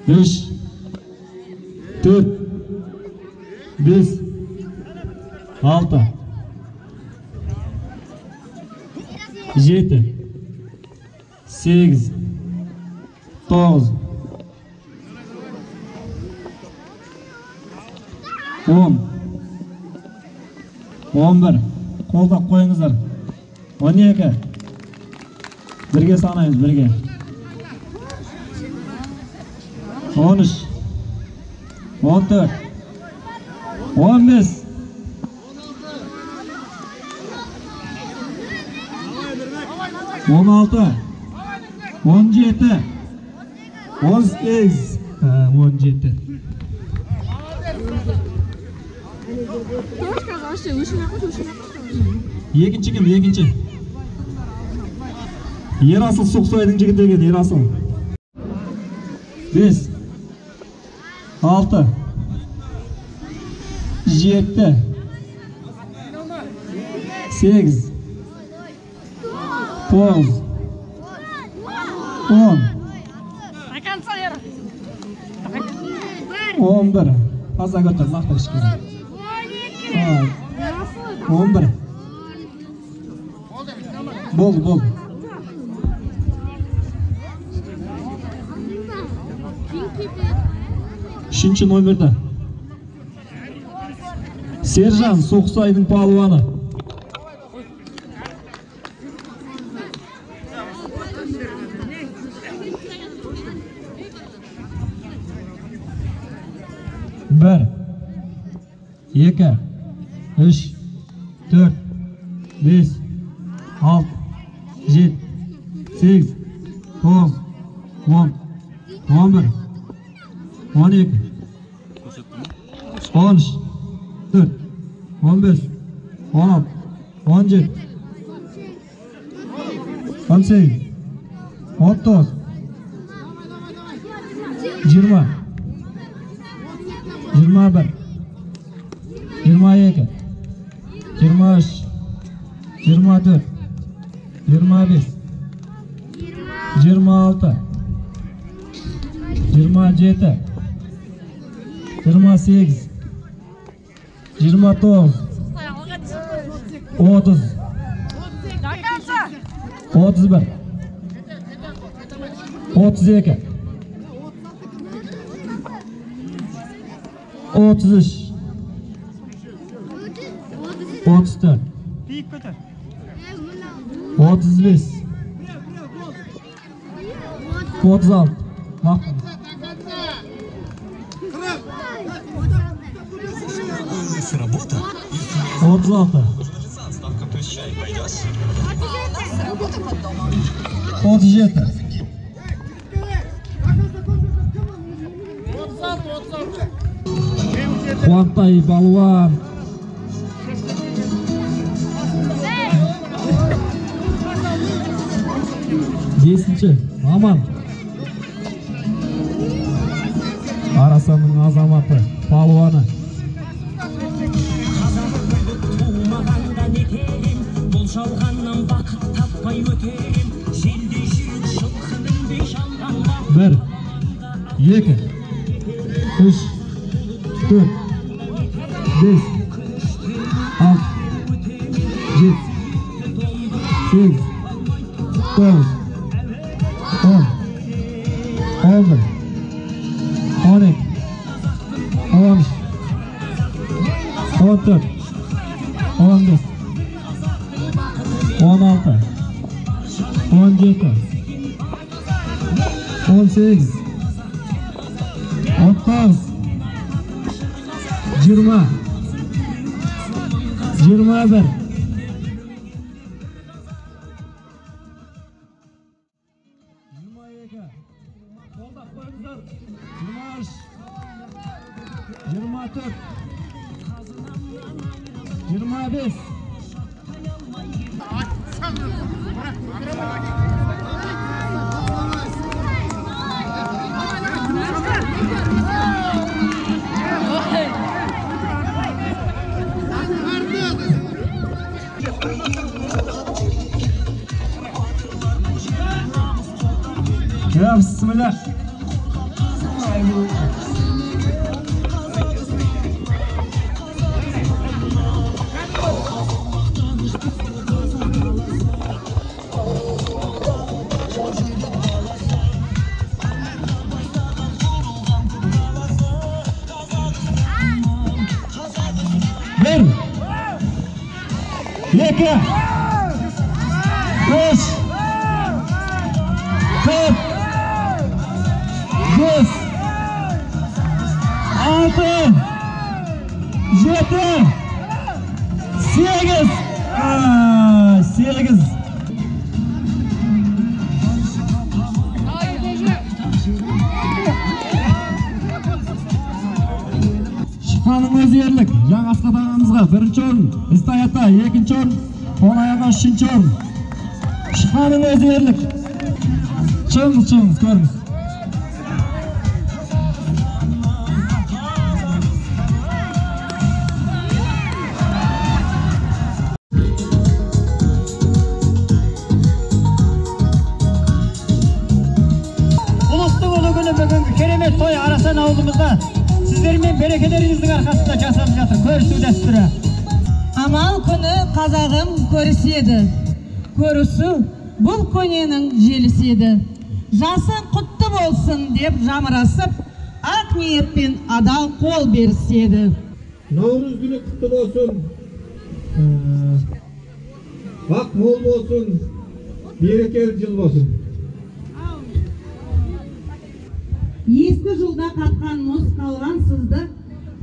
3, 4, 5, 6, 7, 8, 9, 10, 11. Қолдап қойыңыздар. 12. Бірге санаймыз, бірге. 13, 14, 15, 16, 17, 18, 17. Екінші кім? Екінші. Ерасыл Соқсайдың жігіті екен, Ерасыл. 5, 6, 7, 8, 9, 10, 11. Таза көтер, мақта кішкене. 11. Болды, болды. Үшінші номерді. Сержан Соқсайдың палуаны. 1, 2, 3, 4, 5, 6, 7, 8, 9, 10, 11, 12, 13, 4, 15, 16, 17, 18, 19, 20, 21, 22, 23, 24, 25, 26, 27, 28, 29, 30, 31, 32, 33, 34, 35, 36. 36. 37. Қуантай балуан. 5-ші Аман. Арасанның азаматы, палуаны. 1, 2, 3, 4, 5, 6, 7, 8, 9, 10, 11, 12, 13, 14, 15, 16, 17, 18, 19, 20, 21. Қолдап қойыңыздар. 23, 24, 25. Ya bismillah. 1, 2, 3, 4, 5, 6, 7, 8, 8. Шыққанның өзі ерлік. Жаңа Асқат ағамызға бірінші орын, Ізтай ата екінші орын, Қонай аға үшінші орын. Шыққанның өзі ерлік. Шығыңыз, шығыңыз, көріңіз. Ұлыстың ұлы күні бүгінгі керемет той Арасан ауылымызда сіздермен берекелеріңіздің арқасында жасалып жатыр көрісу дәстүрі. Амал күні қазағым көріседі. Көрісу бұл көненің желісі еді. Жасың құтты болсын деп жамырасып, ақ ниетпен адал қол беріседі. Наурыз күні құтты болсын, бақ мол болсын, берекелі жыл болсын. Ескі жылда қатқан мұз қалған сызды,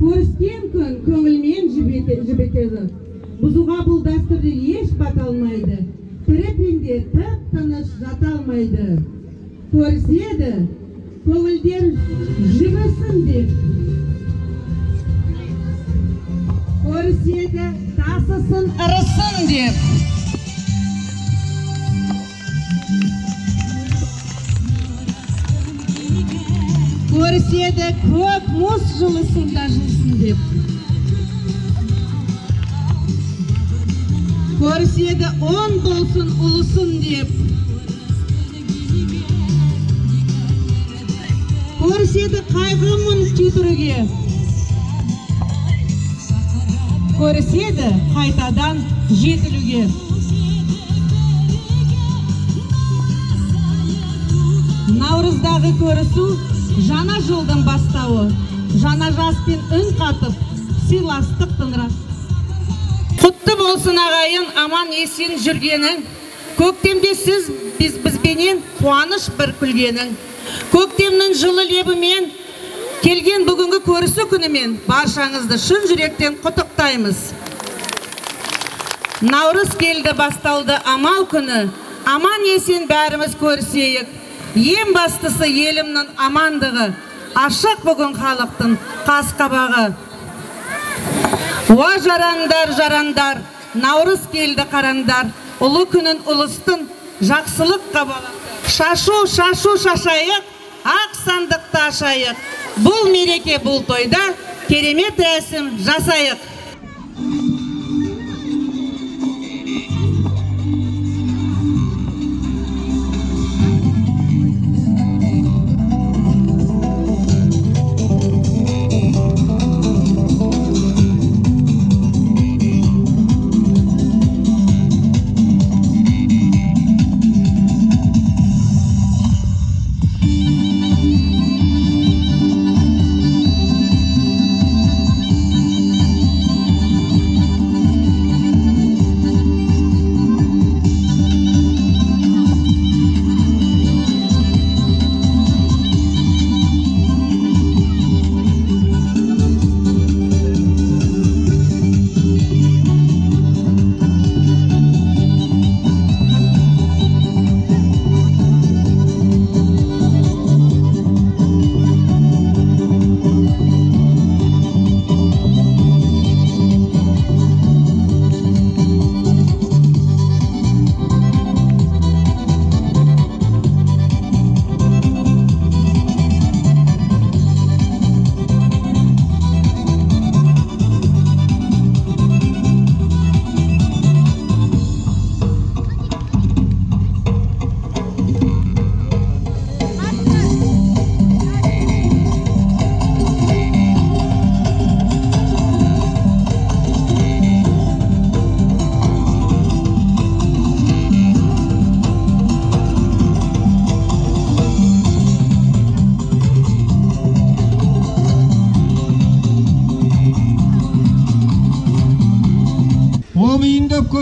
көріскен күн көңілмен жібітеді. Бұзуға бұл дәстүрді еш бата алмайды. Тірі пенде тып-тыныш жата алмайды. Көріседі, көңілдер жібісін деп. Көріседі, тасысын ырысын деп. Көріседі, көк мұз жылысын да жылысын деп. Көріседі, он болсын ұлысын деп. Көріседі, қайғы мұң кетіруге. Көріседі, қайтадан жетілуге. Наурыздағы көрісу жаңа жылдың бастауы, жаңа жаспен үн қатып, сыйластық рас. Құтты болсын ағайын, аман есен жүргенің, көктемде сіз бізбенен қуаныш бір күлгенің. Көктемнің жылы лебімен келген бүгінгі көрісу күнімен баршаңызды шын жүректен құттықтаймыз. Наурыз келді, басталды амал күні, аман есен бәріміз көрісейік. Ең бастысы елімнің амандығы, ашық бүгін халықтың қас қабағы. Уа жарандар, жарандар, наурыз келді қараңдар, ұлы күнін ұлыстың жақсылыққа балаңдар. Шашу, шашу шашайық, ақ сандықты ашайық. Бұл мереке, бұл тойда керемет рәсім жасайық.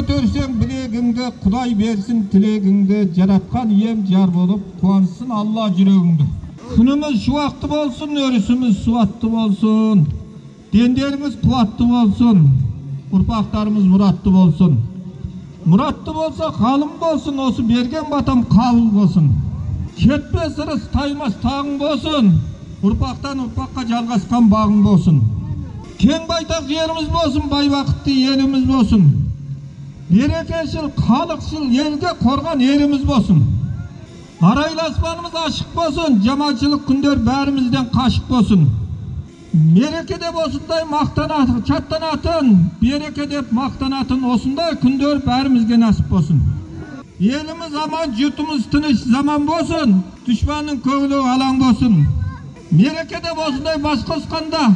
Көтерсең білегіңді, Құдай берсін тілегіңді, жаратқан ием жар болып, қуансын Алла жүрегіңді. Күніміз шуақты болсын, өрісіміз суатты болсын, дендеріміз қуатты болсын, ұрпақтарымыз мұратты болсын. Мұратты болса, қалым болсын, осы берген батам қабыл болсын. Кетпес ырыс, таймас тағың болсын, ұрпақтан ұрпаққа жалғасқан бағың болсын. Кең байтақ жеріміз болсын, бай бақытты еліміз болсын. Берекешіл, халықшыл, елге қорған еріміз болсын. Арайлы аспанымыз ашық болсын, жаманшылық күндер бәрімізден қашық болсын. Мереке деп осындай мақтанатын, шаттанатын, береке деп мақтанатын осындай күндер бәрімізге нәсіп болсын. Еліміз аман, жұртымыз тыныш заман болсын, дұшпанның көңілі алаң болсын. Мереке деп осындай бас қосқанда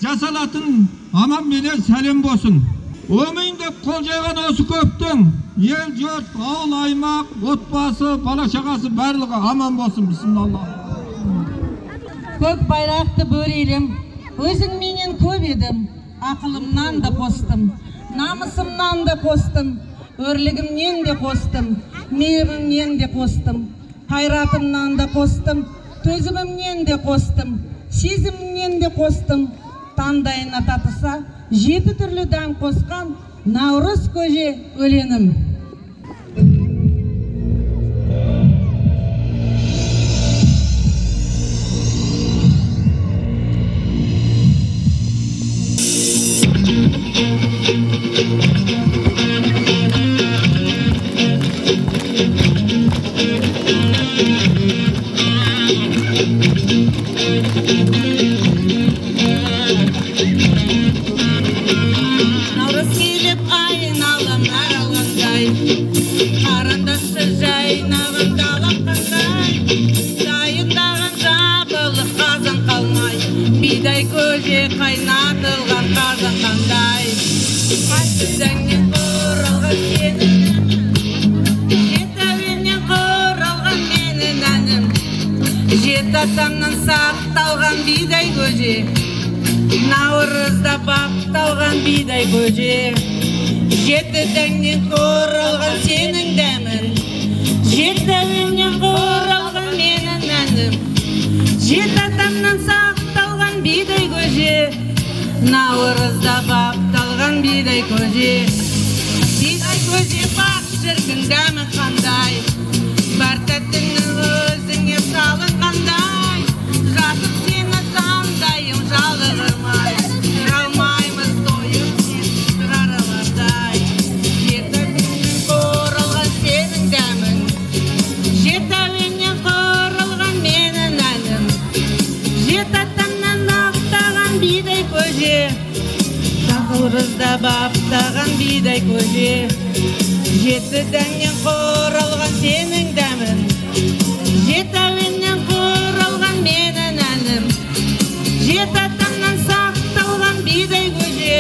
жасалатын аман менен сәлем болсын. Өмейін деп қол жайған осы көптің ел, жұрт, ауыл, аймақ, отбасы, бала шағасы барлығы аман болсын. Бисмиллах. Көк байрақты бөрелім, өзіңменен көп едім, ақылымнан да қостым, намысымнан да қостым, өрлігімнен де қостым, мейірімнен де қостым, қайратымнан да қостым, төзімімнен де қостым, сезімімнен де қостым. Таңдайына татыса, жеті түрлі дәм қосқан наурыз көже өлеңім. Наурыз келіп айналам аралғандай, қарындасы жайнаған далам қандай, дайындаған жабылып қазан қалмай, бидай көже қайнатылған қазан қандай. Жеті дәннен құралған сенің әнім, жеті әуеннен құралған менің әнім, жеті атамнан сақталған бидай көже, наурызда бапталған бидай көже. Жеті дәннен құралған сенің дәмің, жеті әуеннен құралған менің әнім, жеті атамнан сақталған бидай көже, наурызда бапталған бидай көже. Бидай көже бақ шіркін дәмі қандай, бар тәттінің өзіңе салынғандай, жатып сені таңдайым жалығырмай, алмаймыз тойып сен жаралардай. Жеті әуеннен құралған сенің дәмің, жеті әуеннен құралған менің әнім, жеті атамнан ақтаған бидай көже, наурызда баптаған бидай көже. Жеті дәннен құралған сенің дәмің, жеті әуеннен құралған менің әнім, жеті атамнан сақталған бидай көже,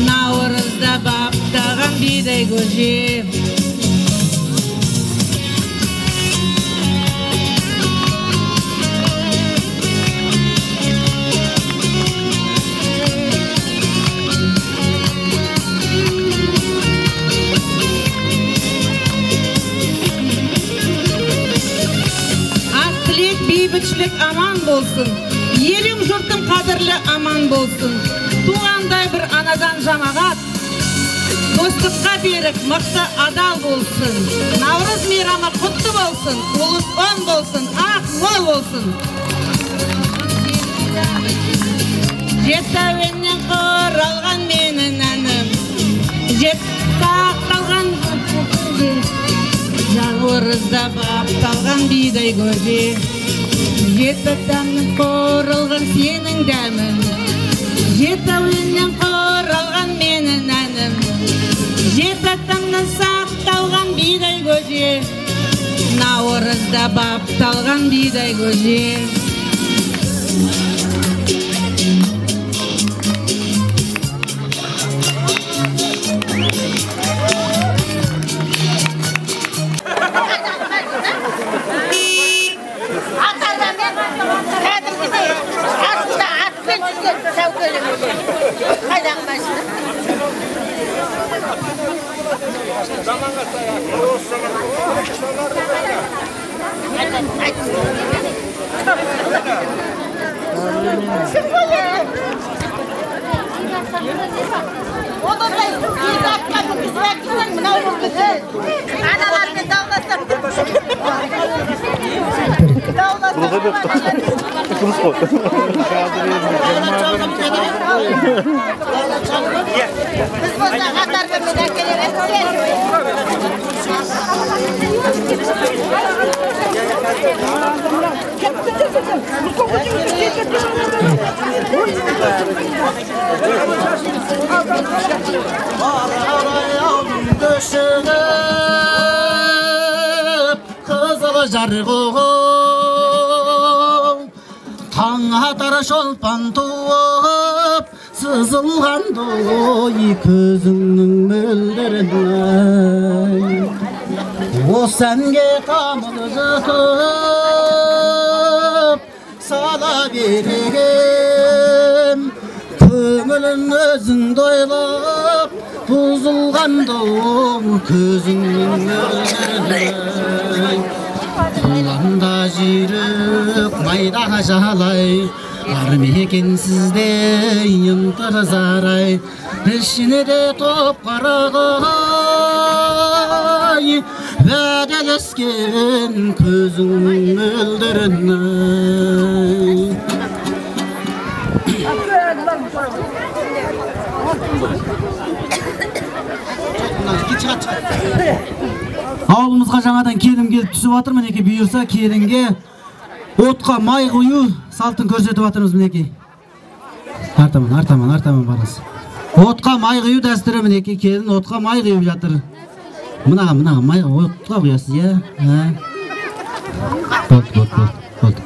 наурызда баптаған бидай көже. Бейбітшілік аман болсын, елім жұртым қадірлі аман болсын. Туғандай бір анадан жамағат, достыққа берік мықты адал болсын. Наурыз мейрамы құтты болсын, ұлыс оң болсын, ақ мол болсын. Жеті әуеннен құралған менің әнім, жеті сақталған наурызда бапталған бидай көже, жеті атамнан құралған сенің дәмің, жеті әуеннен құралған менің әнім, жеті атамнан сақталған бидай көже, наурызда бапталған бидай көже. Қайдағы машина? Таң атар шолпан туып, сызылғандай көзіңнің мөлдірін. Осы әнге тамылжытып, сала берем. Көңілім өзіңді ойлап, бұзылғандай көзіңнің мөлдірін. Құланда жүйрік майда жалай, бар ма сізде ынтызар-ай, ішіне де топ қарағай, уәделескен көзіңнің мөлдірін. Ауылымызға жаңадан келін келіп түсіп жатыр, мінекей бұйырса келінге отқа май құю салтын көрсетіп жатырмыз мінекей. Артаман, артаман, артаман барасыз. Отқа май құю дәстүрі мінекей, келін отқа май құйып жатыр. Мына, мына май отқа құясыз, иә? Болды, болды, болды.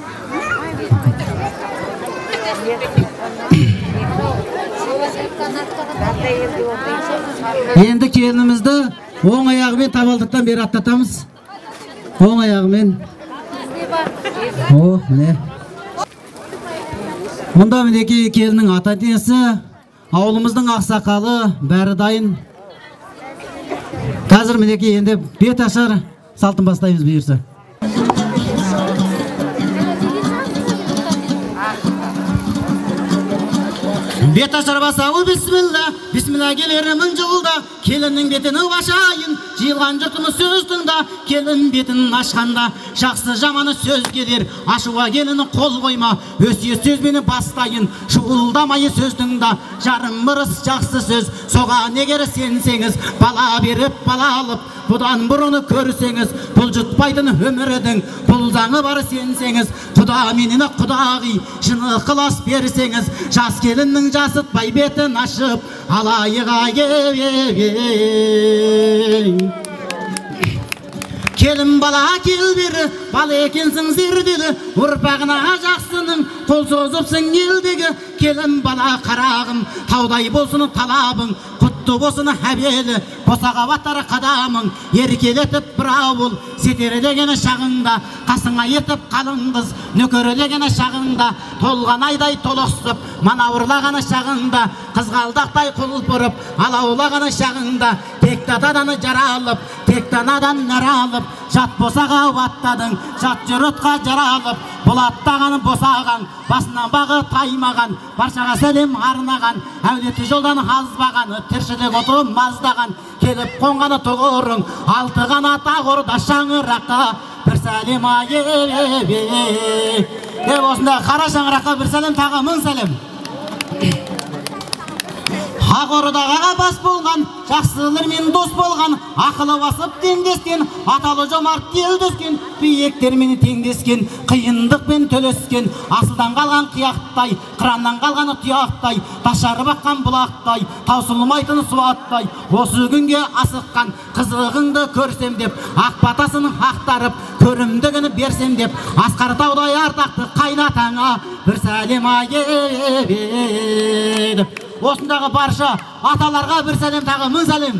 Енді келінімізді оң аяғымен табалдырықтан бері аттатамыз. Оң аяғымен. О, міне. Мұнда мінекей келіннің ата-енесі, ауылымыздың ақсақалы, бәрі дайын. Қазір мінекей енді бет ашар салтын бастаймыз бұйырса. Бет ашар басауы бисмилла, бисмилла келер мың жылда, келіннің бетін ашайын, жиылған жұртымыз сөз тыңда, келін бетін ашқанда, жақсы жаманы сөз келер, ашуға келіні қол қойма, өсиет сөзбені бастайын, шуылдамай сөз тыңда, жарым ырыс жақсы сөз, соған егер сенсеңіз, бала беріп бала алып, бұдан бұрыны көрсеңіз, бұл жұтпайтын өмірдің, бұл заңы бар сенсеңіз, құда менен құдағи, шын ықылас берсеңіз, жас келіннің жасытпай бетін ашып, алайыға Келін бала кел бері, бала екенсің зерделі, ұрпағына жақсының, қол созыпсың елдегі. Келін бала қарағым, таудай болсын талабың, құтты болсын әбелі, босаға батар қадамың, еркелетіп бір ауыл, сетерлеген шағыңда, қасыңа етіп қалың қыз, нөкерлеген шағыңда, толған айдай толықсып, манауырлаған шағыңда, қызғалдақтай құлпырып, алаулаған шағыңда, текті атадан жаралып, текті анадан нәр алып, жат босаға аттадың, жат жұртқа жаралып, бұл аттаған босаған, басынан бағы таймаған, баршаға сәлем арнаған, әулеті жолдан азбаған, тіршілік оты маздаған, келіп қонғаны тұғырың, алты қанат ақ орда шаңыраққа бір сәлем ай. Деп осында қара шаңыраққа бір сәлем, тағы мың сәлем. Ақ ордаға бас болған, жақсылармен дос болған, ақылы басып теңдескен, аталы жомарт елдескен, биіктермен теңдескен, қиындықпен төлескен, асылдан қалған қияқтай, қыраннан қалған тұяқтай, ташарып аққан бұлақтай, таусылмайтын суаттай, осы күнге асыққан қызығыңды көрсем деп, ақ батасын ақтарып, көрімдігін берсем деп, асқар таудай ардақты қайнатаңа бір сәлем ай. Осындағы барша аталарға бір сәлем, тағы мың сәлем.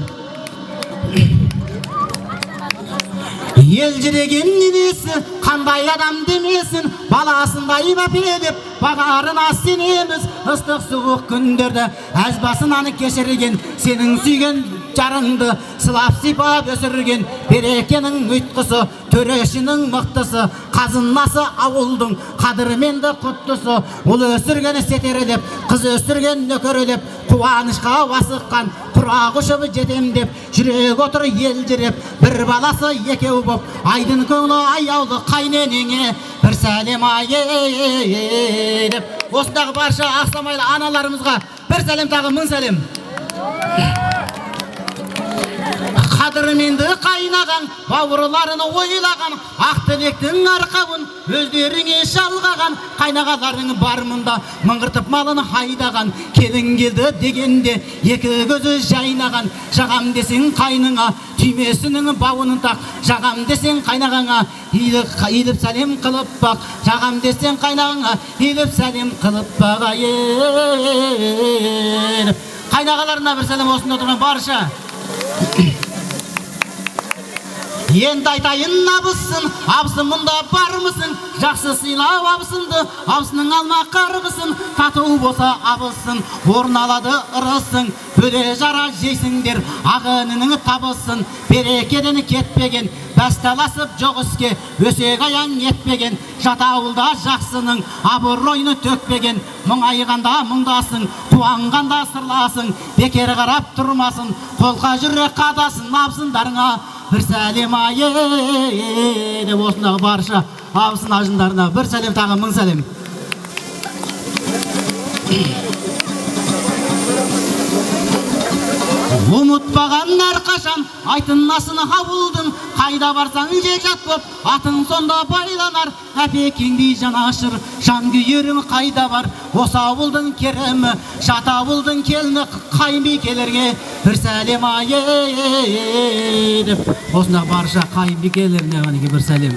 Елжіреген енесі, қандай адам демесін, баласындай мәпелеп, бағарына сенеміз. Ыстық суық күндерді әз басынан кешірген, сенің сүйген сүйіп жарыңды, сылап сипап өсірген берекенің ұйтқысы, төрешінің мықтысы, қазынасы ауылдың қадірменді құттысы. Ұл өсірген сетерелеп, қыз өсірген нөкерелеп, қуанышқа асыққан құрақ ұшып жетем деп, жүрек отыр елжіреп, бір баласы екеу боп, айдын көңілі аяулы қайненеңе бір сәлем ай деп. Осындағы барша ақсамайлы аналарымызға бір сәлем, тағы мың сәлем. Қадірменді қайнаған, бауырларын ойлаған, ақ тілектің арқауын өздеріңе жалғаған, қайнағаларың бар мұнда, мыңғыртып малын айдаған, келін келді дегенде екі көзі жайнаған, жағам десең қайныңа, түймесінің бауын тақ, жағам десең қайнағаңа, иіліп сәлем қылып бақ, жағам десең қайнағаңа, иіліп сәлем қылып бақ. Қайнағаларына бір сәлем осында отырған барша. Енді айтайын абысын, абысын мұнда бармысың, жақсы сыйлау абысынды, абысының алма қарғысын, тату болса абысын, орын алады ырысың, бөле жара жейсіңдер, ағынының табысын, берекеден кетпеген, бәс таласып жоқ іске, өсек аяң етпеген, жат ауылда жақсының абыройын төкпеген, мұңайғанда мұңдасың, қуанғанда сырласың, бекер қарап тұрмасын, қолқа жүрек қадасын, абысындарыңа бір сәлем ай деп. Осындағы барша абысын ажындарына бір сәлем, тағы мың сәлем. Ұмытпаған әрқашан айтынасын ауылдың, қайда барсаң жекжат боп, атың сонда байланар, әпекеңдей жанашыр, жан күйерің қайда бар, осы ауылдың керімі, жат ауылдың келіні, қайынбикелерге бір сәлем ай деп. Осындағы барша қайынбикелеріне бір сәлем.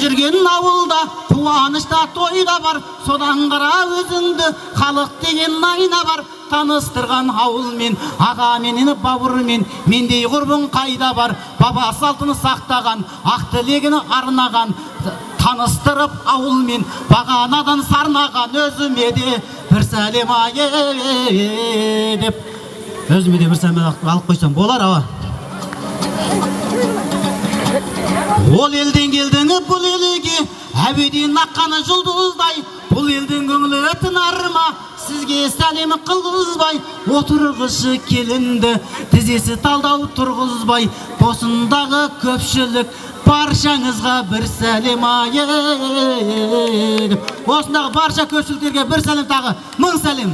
Жүрген ауылда қуанышта тойда бар, содан қара өзіңді халық деген айна бар, таныстырған ауылмен, ағаменен, бауырмен, мендей құрбың қайда бар, баба салтын сақтаған, ақ тілегін арнаған, таныстырып ауылмен, бағанадан сарнаған, өзіме де бір сәлем ай деп. Өзіме де бір сәлем алып қойсам болар ау. Ол елден келдің бұл елге, әуеден аққан жұлдыздай, бұл елдің көңілі тынар ма, сізге сәлем қылғызбай, отырғышы келінді, тізесі талдау тұрғызбай, осындағы көпшілік баршаңызға бір сәлем ай деп. Осындағы барша көпшіліктерге бір сәлем, тағы мың сәлем.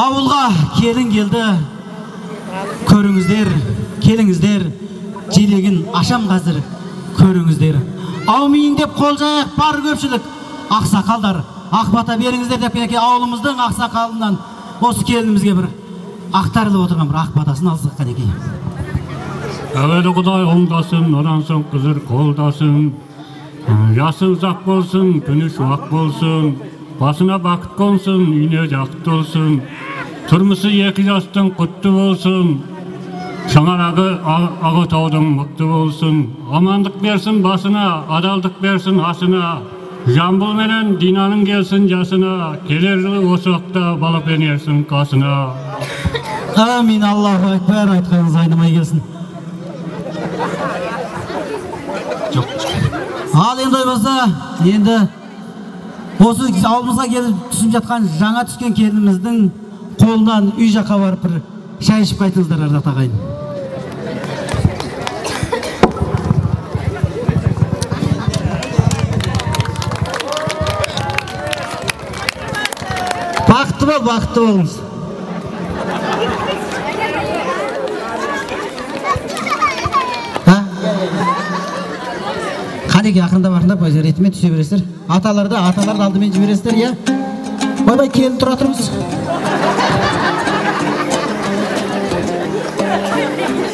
Ауылға келін келді, көріңіздер, келіңіздер, желегін ашам қазір, көріңіздер. Аумин деп қол жаяқ бар көпшілік, ақсақалдар, ақ бата беріңіздер деп мінекей ауылымыздың ақсақалынан осы келінімізге бір ақтарылып отырған бір ақ батасын алсақ қанекей. Әуелі Құдай оңдасын, одан соң Қызыр қолдасын, жасы ұзақ болсын, күні шуақ болсын, басына бақыт қонсын, үйіне жақты болсын, тұрмысы екі жастың құтты болсын, шаңырағы ақ отаудың мықты болсын, амандық берсін басына, адалдық берсін асына, Жамбыл менен Динаның келсін жасына, келер жылы осы уақытта балапен ерсін қасына. Амин, Аллаху акбар, айтқаныңыз айнымай келсін. Ал енді ойбаса, енді осы ауылымызға келіп түсіп жатқан жаңа түскен келініміздің қолынан үй жаққа барып бір шай ішіп қайтыңыздар, ардақты ағайын. Бақытты бол, бақытты болыңыз. Қанеке, ақырындап ақырындап ретімен түсе бересіздер. Аталарды, аталарды алдымен жібересіздер, иә? Ойбай, келін тұра тұрыңыз.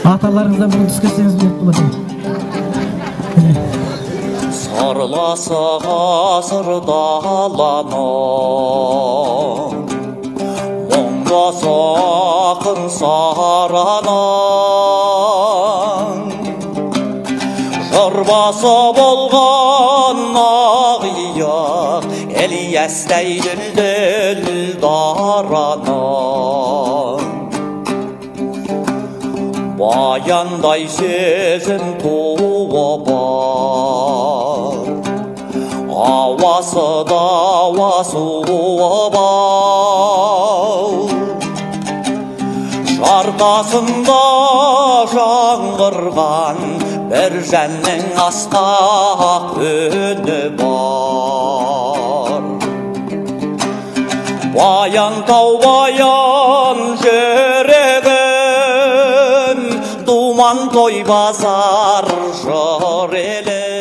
Аталарыңыздан бұрын түскенсеңіз болады. Сарласа ғасыр даланы, Жандос ақын сараның жырбасы болған ақ иық Ілиястай дүлдүл дараның баяндай сезім туы бар, ауасы дауа суы бар. Шарқасында жаңғырған бір жәннің асқақ үні бар. Баян тау, баян жүрегім, думан той базар жыр елім.